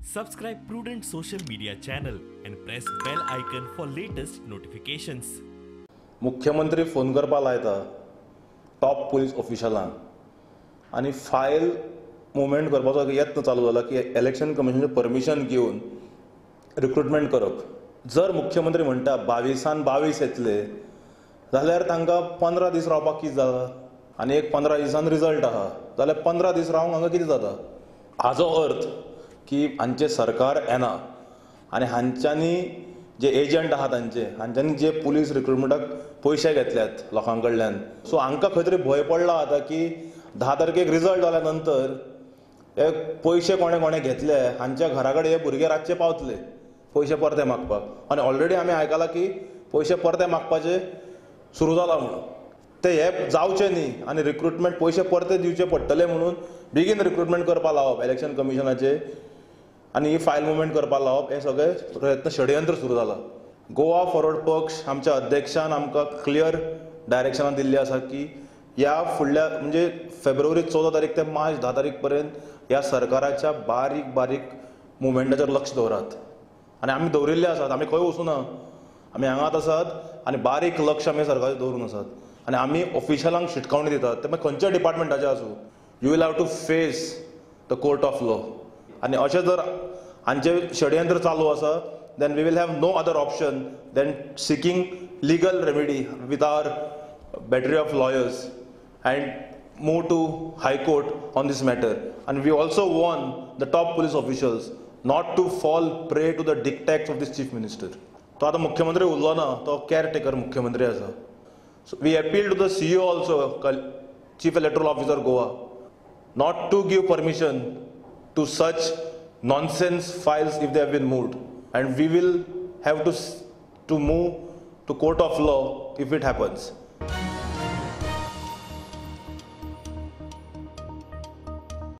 Subscribe Prudent social media channel and press bell icon for latest notifications. मुख्यमंत्री phone करपाक लायता top police ऑफिशलांक आनी file movement करपाचो यत्न चालू जाला की इलेक्शन कमिशनाचें परमिशन घेवन रिक्रुटमेंट करप. जर मुख्यमंत्री म्हणटा 22 22 येतले जाल्यार तांकां 15 दीस रावपाक कितें जाता आनी एक 15 दिसान रिजल्ट आहा जाल्यार 15 दीस रावंक हांगा कितें जाता? हाजो अर्थ की हांचें सरकार येना आनी हांच्यांनी जे एजंट आहा तांचे हांच्यांनी जे पुलीस रिक्रुटमेंटाक पयशे घेतल्यात लोकां कडल्यान, सो हांकां खंय तरी भंय पडला आतां की 10 तारखेक रिजल्ट जाल्या नंतर हे पयशे कोणे कोणे घेतले हांच्या घरा कडेन हे भुरगे रातचे पावतले पयशे परते मागपाक. आनी ऑलरेडी आमी आयकलां की पयशे परते मागपाचे सुरू जाला म्हणून ते हे जावचे न्ही आनी रिक्रुटमेंट पयशे परते दिवचे पडटले म्हणून बेगीन रिक्रुटमेंट करपाक लावप इलेक्शन कमिशनाचे आनी ही फायल मुवमेंट करपाक लावप हे सगळे प्रयत्न षडयंत्र सुरू जाला. गोवा फॉरवर्ड पक्ष आमच्या अध्यक्षान आमकां क्लियर डायरेक्शनां दिल्ली आसा की ह्या फुडल्या म्हणजे फेब्रुवारी 14 तारीख ते मार्च 10 तारीख पर्यंत ह्या सरकाराच्या बारीक बारीक मुवमेंटाचेर लक्ष दवरात आनी आमी दवरिल्ले आसात. आमी खंय वचूना, आमी हांगाच आसात आनी बारीक लक्ष आमी सरकाराचेर दवरून आसात आनी आमी ऑफिशलांक शिटकावणी दितात ते मागीर खंयच्या डिपार्टमेंटाचे आसूं, you will have to face the court of law. आनी अशें जर हांचें षडयंत्र चालू आसा then we will have no other option than seeking legal remedy with our battery of lawyers and move to High Court on this matter. And we also warn the top police officials not to fall prey to the dictates of this chief minister. तो आतां मुख्यमंत्री उरलो ना, तो caretaker मुख्यमंत्री आसा. So we appeal to the CEO also, Chief Electoral Officer Goa, not to give permission to such nonsense files if they have been moved, and we will have to move to court of law if it happens.